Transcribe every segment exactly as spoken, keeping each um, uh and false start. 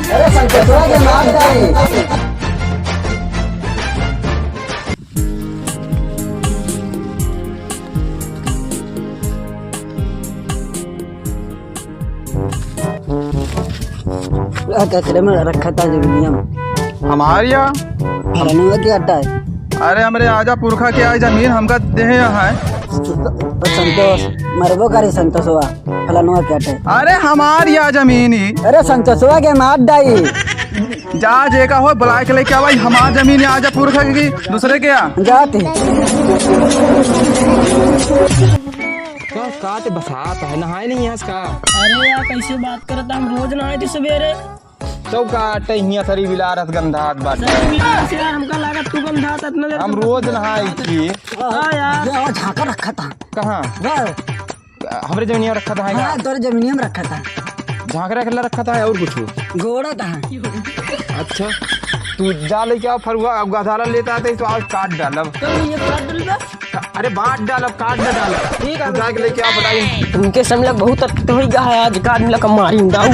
अरे संतोषवा के मार डाली। पूरा कचरे में रखा था जमीनिया में। हमार या? फलानुआ के अड्डा है। अरे हमरे आजा पुरखा के आई जमीन, हमका देहे यहाँ है। तो संतोष, मरबो करी संतोषवा, फलानुआ के अड्डा है। अरे हमार या जमीन ही। अरे संतोषवा के मार डाई। जा जेका हो बुलाए के लेके आवा, हमार जमीन या आजा पुरखा की दूसरे के या। जाते। का, का ते बसात है, नहाए नहीं है इसका? अरे यार, कैसे बात करत, हम रोज नहाए थे सवेरे। तो का अटे हियां सरी बिलारत गंधात बाटे। सरी बिलारत से यार, हमका लागत तू गंधात इतना देर हम तक रोज नहाई की। हाँ यार। ये और झांका रखा था। कहाँ? वाह। हमरे जमीनिया में रखा था, है हाँ, का? तोरे जमीनिया में रखा था। झांकरा के ला रखा था और कुछ? गोड़ा था। अच्छा, तू जा लेके आओ फरुआ, अब गधाला लेता आते तो आज काट डालब। तो ये काट डाल दे। अरे बांट डालब, काट न डालब। ठीक है। तू जाके लेके आ, बताई। उनके से हम लोग बहुत अत्त होई गा है, आज का आदमी लोग का मारी डाऊ।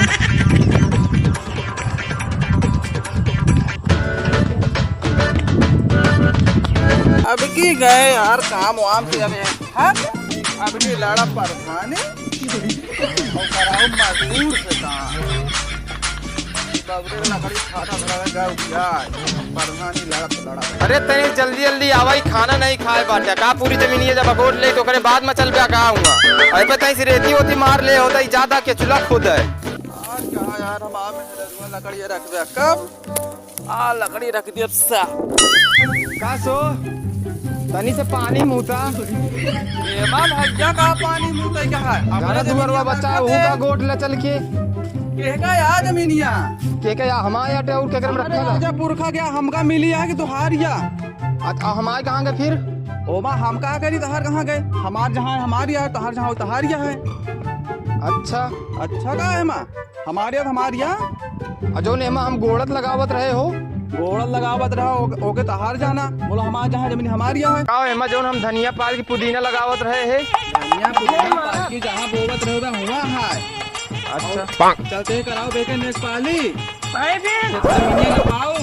अब की गए यार काम वाम से, अब, हाँ? अब की लड़ा प्रधानी और कराओ मजदूर से काम। बाबरे लकड़ी खाना भरा गया, उठिया। प्रधानी लड़त लड़त। अरे तनी जल्दी जल्दी आवा, ई खाना नहीं खाए बाटे। का पूरी जमीनिया जब अकोट ले तो ओकरे बाद में चल बे का हुआ? अरे पे तनी से रेती होती मार ले होता, ई ज्यादा के चूल्हा खुद है। आज कहाँ यार हम आम में लकड़ी रख दे कब? आ लकड़ी रख दिया सा। का सो? तनी से पानी मुता। ए माँ भैया का पानी मुता क्या है? हमरा दुआरवा बच्चा, ओहू का गोट ले चल के। केहका या जमीनिया? केहका या हमार या और केकर में रखा था? राजा पुरखा गया, हमका मिली है कि तोहार या? आ, आ हमार कहाँ गए फिर? ओ माँ, हम का करी, तोहार कहाँ गए? हमार जहाँ है, हमार या है, तोहार जहाँ हो, तोहार या है। अच्छा। अच्छा का है माँ? हमार या, हमार या। आ जौन एमा हम गोड़त लगावत रहे हो? गोड़त लगावत रहो, ओके, ओके तोहार जाना। बोलो हमार जहाँ जमीन हमार या है। का एमा जौन हम धनिया पाल की पुदीना लगावत रहे है? धनिया पुदीना पाल की जहाँ बोवत रहोगा, हुआ है। अच्छा। चलते कराओ बेके नेक पाली। भाई फिर। जमीनिया नपाओ,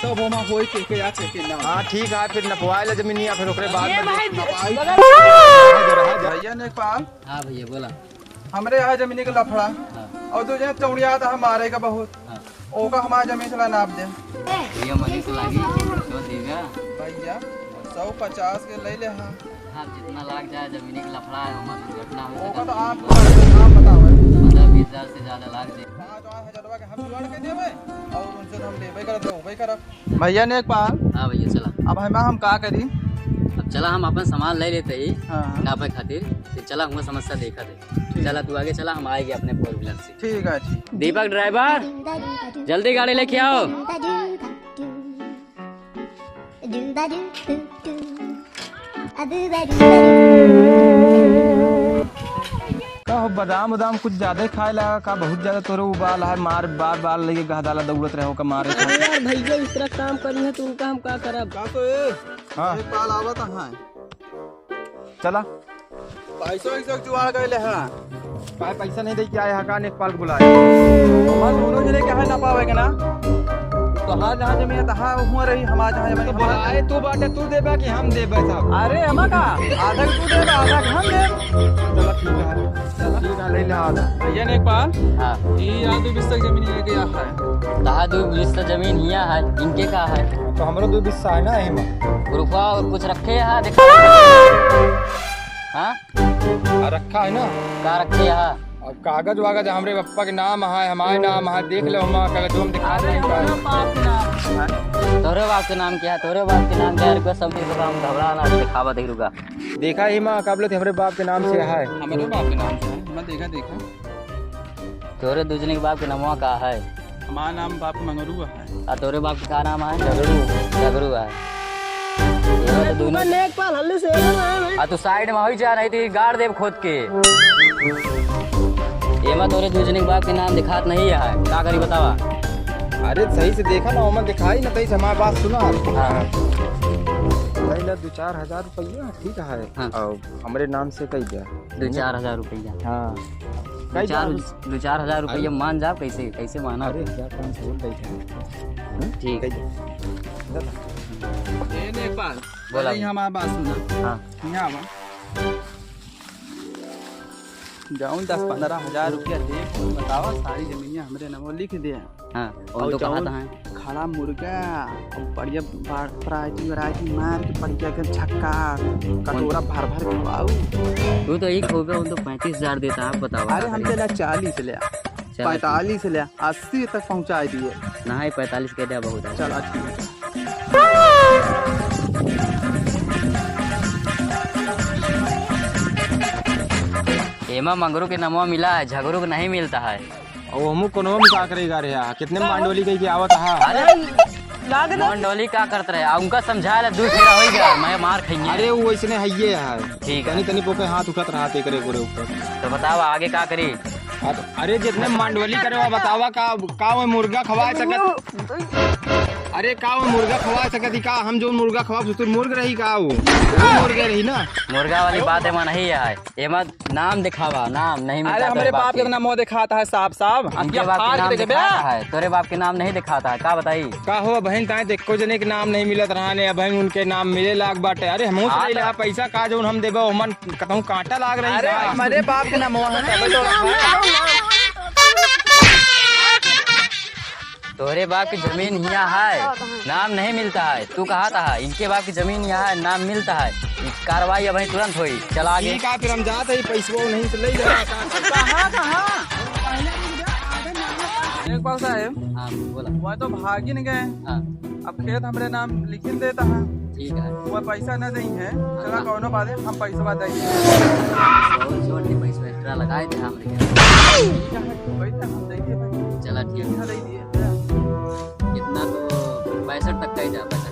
तब ओमा होई के, के या के, के ना। हाँ, ठीक है, फिर नपवाए ला जमीनिया, फिर ओकरे बाद ये में भाई, देख। नपाई। भैया नेक पाल। हाँ भैया, बोला। हमरे यहाँ जमीनी के लफड़ा। हाँ। और दो जने चौड़िया था हमारे का बहुत। हाँ। ओका हमारे जमीन से ला नाप दे। भैया, मनी से लागी, तो देगा। भैया, सौ पचास के ले ले, हाँ। हाँ, जितना लाग जाए, जमीनी के लफड़ा है, ओमा दुर्घटना हो ओका सकत तो है। आप, आप बताओ। पन्द्रह बीस हजार से ज्यादा लाग जाए। पाँच, पाँच हजारवा के हम जोड़ के देबे और उनसे तो हम लेबे करब, लेबे करब। भैया नेक पाल। हाँ भैया, चला। अब हमा हम का करी? अब चला, हम अपन सामान ले लेते ही हाँ। नापे खातिर, फिर चला, हुआ समस्या देखा दे। ठीक। चला, तू आगे चला, हम आएंगे अपने four wheeler से। ठीक है, ठीक। दीपक ड्राइवर, जल्दी गाड़ी लेके आओ। का हो, बादाम उदाम कुछ ज्यादा ही खाए लगा का? बहुत ज्यादा तोरे उबाल है, मार बार बार लेके गहदाला दौड़त रहो का मारे। अरे यार भैया, इस तरह काम करी है तो उनका हम का करब? का तो ए? हाँ। एक पाल आवत है। चला। पैसो वैसो के जुगाड़ कर ले, हाँ। भाई पैसा नहीं दे के आए, हाँ, का नेकपाल के बुलाए? हमार दोनों जने के यहाँ ना पावे के ना। तोहार जहाँ जमीन है, तहाँ हुआ रही, हमार जहाँ जमीन तो है, हमार बुलाए तू बाटे, तू देबा कि हम देबे सब? अरे, हमा का? आधा के तू देबा, आधा के हम देब। चला, ठीक है। चला। ठीक है, ले ले आधा। भैया नेकपाल, हाँ। ये यार दो बीस तक जमीन लेके आ है। कहाँ दो बीस तक जमीन हिया है? इनके का है? तो हमरो दो बीस है ना, एमा। रुकवा, और कुछ रखे यहाँ, देखा? हाँ? आ, रखा है ना? का रखे यहाँ? अब कागज वागज हमरे पप्पा के नाम है, हमारे नाम है, देख ले हमार कागज, हम दिखा अरे, देंगे। हमारे बाप के नाम है। तोरे बाप के नाम क्या है? तोरे बाप के नाम क्या है? रिक्वेस्ट सब नहीं होगा, हम घबरा ना, दिखावा दे रुका। देखा ही माँ, का बोलत हमरे बाप के नाम से है। हमरे बाप के नाम से है, मैं देखा, देखा। तोरे दूजने के बाप के नमवा का है? हमार नाम बाप मंगरू है। आ तोरे बाप के का नाम है? झगड़ू। झगड़ू है। ये तो दोनों नेकपाल हल्ले से आ रहा है भाई। आ तू side में हो जा, नहीं तो ये गाड़ देब खोद के। एमा तोरे दूजने के बाप के नाम दिखात नहीं है, का करी बतावा? अरे सही से देखा ना, ओमा दिखाई ना, सही से हमार बात सुना। हाँ। पहले दो चार हजार रुपया, ठीक है, हाँ। और हमरे नाम से कही दे। दो चार हजार रुपया। हाँ। दो चार, दो चार हजार रुपया मान जाओ, कैसे, कैसे माना? अरे, हजार पाँच सौ बोल रही है। हाँ? ठीक। ए, नेपाल, बोला। अरे, हमार बात सुना। हाँ। यहाँ आवा। जौन दस पन्द्रह हजार रुपया दे, बतावा, सारी जमीनिया हमरे नामो लिख दे। हाँ, और और तो कहा जौन था है। खड़ा मुर्गा, और बढ़िया बा-, variety, variety मार के बढ़िया के छक्का, कटोरा भर भर खवाऊ। तू तो एक हो गया, वो तो पैंतीस हजार देता है, आप बताओ, अरे, हम देला चालीस ले, चला, पैंतालीस ले, अस्सी तक पहुँचाई दिए। नहीं, पैंतालीस के दे बहुत है। चला, ठीक है। एमा मंगरू के नमवा मिला है, झगरू के नहीं मिलता है। और हमू कोनो में का करेगा रे, आ, कितने मांडोली कही के आवत हा? अरे, लाग ना। मंडोली का करत रहे? आ, उनका समझाए ला दू फेरा होई गया, मैं मार खाइए। अरे, वो वैसने हइये है। ठीक है। तनी, तनी पोके हाथ उठत रहा ते करे गोरे ऊपर। तो बताओ, आगे का करी? अब, अरे, जितने मंडोली करे, वो बतावा का, का वो मुर्गा खवा सकत? अरे, का वो मुर्गा खवा सकत ही का? हम जो मुर्गा खवा, तो मुर्ग रही का वो? वो मुर्गे रही ना। मुर्गा वाली बात एमा नहीं है। एमा नाम दिखावा, नाम नहीं मिलता अरे, हमरे बाप के। नाम वो दिखाता है साफ साफ। इनके बाप के नाम दिखाता है, तोरे बाप के नाम नहीं दिखाता है, का बताई? का हो बहन, ताए देखो जने के नाम नहीं मिलत रहा ने, बहन उनके नाम मिले लाग बाटे। अरे, हमहू हाँ, से तो ले पैसा का, जौन हम देबे, ओमन कतहूँ कांटा लाग रही अरे, का? हमरे बाप के नाम वो है, तबे तो रखा है। तोहरे बाप की जमीन हियाँ है, नाम नहीं मिलता है। तू कहा था, इनके बाप की जमीन हियाँ है, नाम मिलता है। ई कार्रवाई अबहीं तुरंत होई। चल आगे। ठीक है, फिर हम जात है, पैसवा नहीं से ले जा। कहाँ, कहाँ? एक बात साहेब। हाँ, बोला। वह तो भागिन गए। हाँ। अब खेत हमरे नाम लिखिन देता है। ठीक है। वह पैसा न देई है, चला हाँ। कौनो बात है, हम पैसवा देई। बहुत जोर के पैसा extra लगाए थे हमरे। ठीक है, वही तो हम देई है भाई। चला ठीक है। कितना दे दिए? कितना तो पैंसठ तक का ही था, पैंसठ।